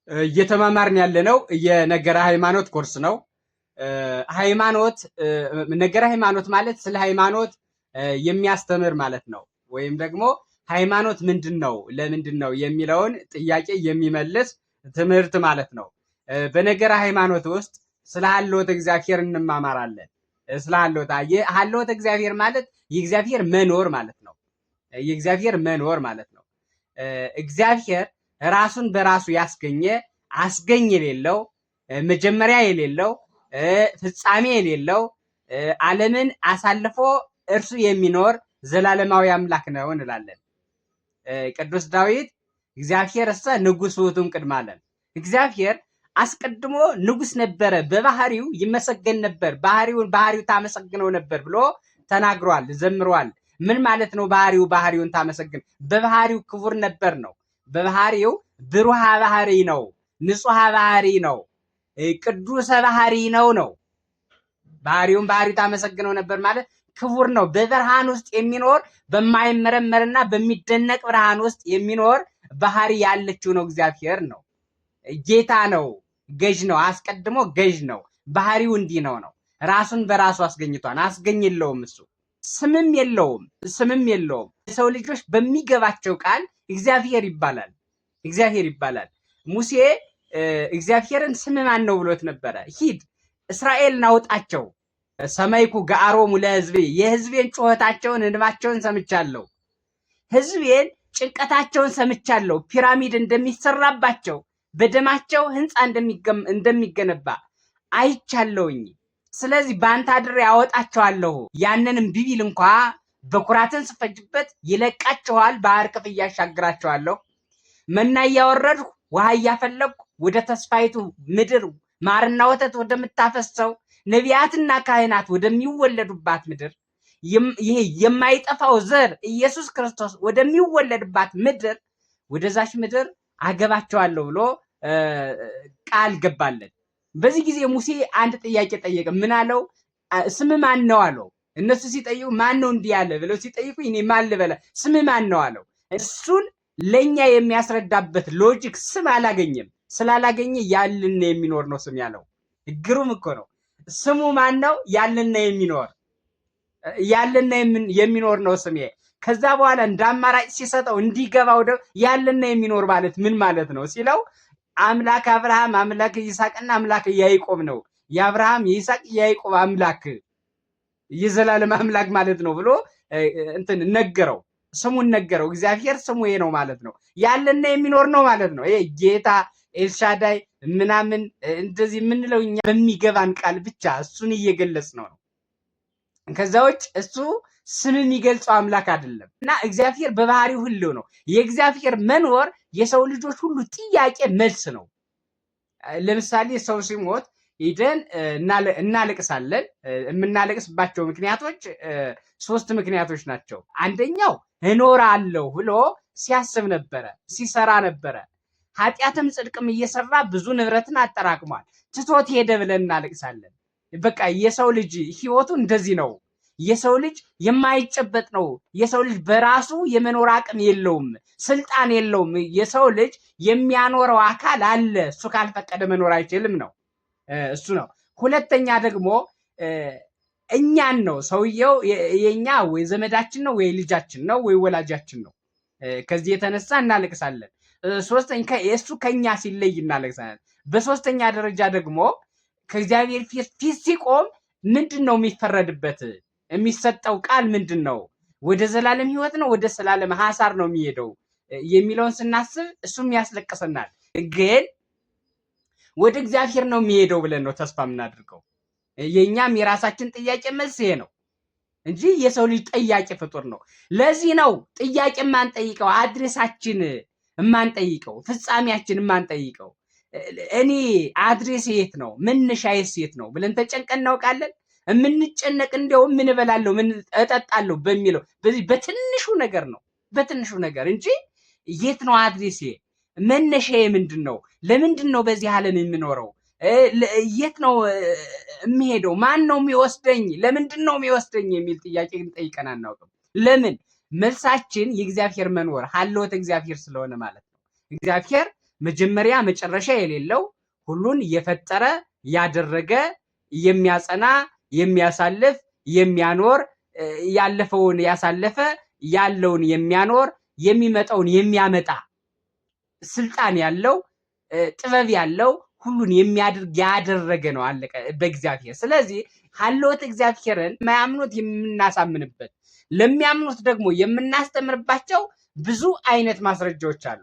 እየተማማርን ያለነው የነገረ ሃይማኖት ኮርስ ነው። ሃይማኖት፣ ነገረ ሃይማኖት ማለት ስለ ሃይማኖት የሚያስተምር ማለት ነው። ወይም ደግሞ ሃይማኖት ምንድን ነው፣ ለምንድን ነው የሚለውን ጥያቄ የሚመልስ ትምህርት ማለት ነው። በነገረ ሃይማኖት ውስጥ ስለ ሀልዎተ እግዚአብሔር እንማማራለን። ስለ ሀልዎተ እግዚአብሔር ማለት የእግዚአብሔር መኖር ማለት ነው። የእግዚአብሔር መኖር ማለት ነው። እግዚአብሔር ራሱን በራሱ ያስገኘ፣ አስገኝ የሌለው፣ መጀመሪያ የሌለው፣ ፍጻሜ የሌለው፣ ዓለምን አሳልፎ እርሱ የሚኖር ዘላለማዊ አምላክ ነው እንላለን። ቅዱስ ዳዊት እግዚአብሔር እሰ ንጉሥ ውእቱ እምቅድመ ዓለም፣ እግዚአብሔር አስቀድሞ ንጉሥ ነበረ፣ በባህሪው ይመሰገን ነበር፣ ባህሪውን ባህሪው ታመሰግነው ነበር ብሎ ተናግሯል፣ ዘምሯል። ምን ማለት ነው? ባህሪው ባህሪውን ታመሰግን፣ በባህሪው ክቡር ነበር ነው። በባህሪው ብሩሃ ባህሪ ነው፣ ንጹሐ ባህሪ ነው፣ ቅዱሰ ባህሪ ነው ነው። ባህሪውን ባህሪው ታመሰግነው ነበር ማለት ክቡር ነው። በብርሃን ውስጥ የሚኖር፣ በማይመረመርና በሚደነቅ ብርሃን ውስጥ የሚኖር ባህሪ ያለችው ነው እግዚአብሔር ነው። ጌታ ነው፣ ገዥ ነው፣ አስቀድሞ ገዥ ነው። ባህሪው እንዲህ ነው ነው። ራሱን በራሱ አስገኝቷል። አስገኝ የለውም እሱ፣ ስምም የለውም፣ ስምም የለውም። የሰው ልጆች በሚገባቸው ቃል እግዚአብሔር ይባላል። እግዚአብሔር ይባላል። ሙሴ እግዚአብሔርን ስም ማን ነው ብሎት ነበረ። ሂድ እስራኤልን አውጣቸው፣ ሰማይኩ ገአሮሙ ለሕዝቤ፣ የሕዝቤን ጩኸታቸውን እንባቸውን ሰምቻለሁ። ሕዝቤን ጭንቀታቸውን ሰምቻለሁ። ፒራሚድ እንደሚሰራባቸው፣ በደማቸው ህንፃ እንደሚገነባ አይቻለሁኝ። ስለዚህ በአንተ አድሬ አወጣቸዋለሁ። ያንንም ቢቢል እንኳ በኩራትን ስፈጅበት ይለቃቸዋል። ባህር ክፍያ ያሻግራቸዋለሁ። መና እያወረድሁ ውሃ እያፈለግኩ ወደ ተስፋይቱ ምድር፣ ማርና ወተት ወደምታፈሰው፣ ነቢያትና ካህናት ወደሚወለዱባት ምድር፣ ይሄ የማይጠፋው ዘር ኢየሱስ ክርስቶስ ወደሚወለድባት ምድር፣ ወደዛች ምድር አገባቸዋለሁ ብሎ ቃል ገባለን። በዚህ ጊዜ ሙሴ አንድ ጥያቄ ጠየቀ። ምን አለው? ስም ማን ነው አለው። እነሱ ሲጠይቁ ማን ነው እንዲህ ያለ ብለው ሲጠይቁ እኔ ማን ልበለ፣ ስም ማን ነው አለው። እሱን ለኛ የሚያስረዳበት logic ስም አላገኘም። ስላላገኘ ያለና የሚኖር ነው ስም ያለው። ግሩም እኮ ነው። ስሙ ማን ነው? ያለና የሚኖር፣ ያለና የሚኖር ነው ስሜ። ከዛ በኋላ እንደ አማራጭ ሲሰጠው እንዲገባው ያለና የሚኖር ማለት ምን ማለት ነው ሲለው አምላክ አብርሃም፣ አምላክ ይስሐቅና አምላክ ያዕቆብ ነው። የአብርሃም፣ የይስሐቅ፣ የያዕቆብ አምላክ፣ የዘላለም አምላክ ማለት ነው ብሎ እንትን ነገረው። ስሙን ነገረው። እግዚአብሔር ስሙ ይሄ ነው ማለት ነው። ያለና የሚኖር ነው ማለት ነው። ይሄ ጌታ፣ ኤልሻዳይ ምናምን እንደዚህ የምንለው እኛ በሚገባን ቃል ብቻ እሱን እየገለጽ ነው ነው። ከዛ ውጭ እሱ ስም የሚገልጸው አምላክ አይደለም። እና እግዚአብሔር በባህሪው ህልው ነው። የእግዚአብሔር መኖር የሰው ልጆች ሁሉ ጥያቄ መልስ ነው። ለምሳሌ ሰው ሲሞት ሂደን እናለቅሳለን። የምናለቅስባቸው ምክንያቶች ሶስት ምክንያቶች ናቸው። አንደኛው እኖራለሁ ብሎ ሲያስብ ነበረ፣ ሲሰራ ነበረ። ኃጢአትም ጽድቅም እየሰራ ብዙ ንብረትን አጠራቅሟል። ትቶት ሄደ ብለን እናለቅሳለን። በቃ የሰው ልጅ ህይወቱ እንደዚህ ነው። የሰው ልጅ የማይጨበጥ ነው። የሰው ልጅ በራሱ የመኖር አቅም የለውም፣ ስልጣን የለውም። የሰው ልጅ የሚያኖረው አካል አለ። እሱ ካልፈቀደ መኖር አይችልም ነው፣ እሱ ነው። ሁለተኛ ደግሞ እኛን ነው። ሰውየው የኛ ወይ ዘመዳችን ነው፣ ወይ ልጃችን ነው፣ ወይ ወላጃችን ነው። ከዚህ የተነሳ እናለቅሳለን። ሶስተኛ እሱ ከኛ ሲለይ እናለቅሳለን። በሶስተኛ ደረጃ ደግሞ ከእግዚአብሔር ፊት ሲቆም ምንድን ነው የሚፈረድበት? የሚሰጠው ቃል ምንድን ነው? ወደ ዘላለም ህይወት ነው፣ ወደ ዘላለም ሀሳር ነው የሚሄደው የሚለውን ስናስብ እሱም ያስለቅሰናል። ግን ወደ እግዚአብሔር ነው የሚሄደው ብለን ነው ተስፋ የምናደርገው። የእኛም የራሳችን ጥያቄ መልስ ይሄ ነው እንጂ የሰው ልጅ ጠያቂ ፍጡር ነው። ለዚህ ነው ጥያቄ የማንጠይቀው፣ address ኣችን የማንጠይቀው፣ ፍጻሜያችን የማንጠይቀው። እኔ address የት ነው፣ መነሻዬስ የት ነው ብለን ተጨንቀን እናውቃለን። የምንጨነቅ እንዲያውም ምን እበላለሁ፣ ምን እጠጣለሁ በሚለው በዚህ በትንሹ ነገር ነው፣ በትንሹ ነገር እንጂ የት ነው address ኤ፣ መነሻዬ ምንድን ነው፣ ለምንድን ነው በዚህ ዓለም የምኖረው፣ የት ነው የምሄደው፣ ማን ነው የሚወስደኝ፣ ለምንድን ነው የሚወስደኝ የሚል ጥያቄ ግን ጠይቀን አናውቅም። ለምን? መልሳችን የእግዚአብሔር መኖር ሀልዎተ እግዚአብሔር ስለሆነ ማለት ነው። እግዚአብሔር መጀመሪያ መጨረሻ የሌለው፣ ሁሉን የፈጠረ፣ ያደረገ፣ የሚያጸና፣ የሚያሳልፍ፣ የሚያኖር፣ ያለፈውን ያሳለፈ፣ ያለውን የሚያኖር፣ የሚመጣውን የሚያመጣ፣ ስልጣን ያለው፣ ጥበብ ያለው፣ ሁሉን የሚያደርግ፣ ያደረገ ነው። አለቀ በእግዚአብሔር። ስለዚህ ሀልዎተ እግዚአብሔርን የማያምኑት የምናሳምንበት፣ ለሚያምኑት ደግሞ የምናስተምርባቸው ብዙ አይነት ማስረጃዎች አሉ።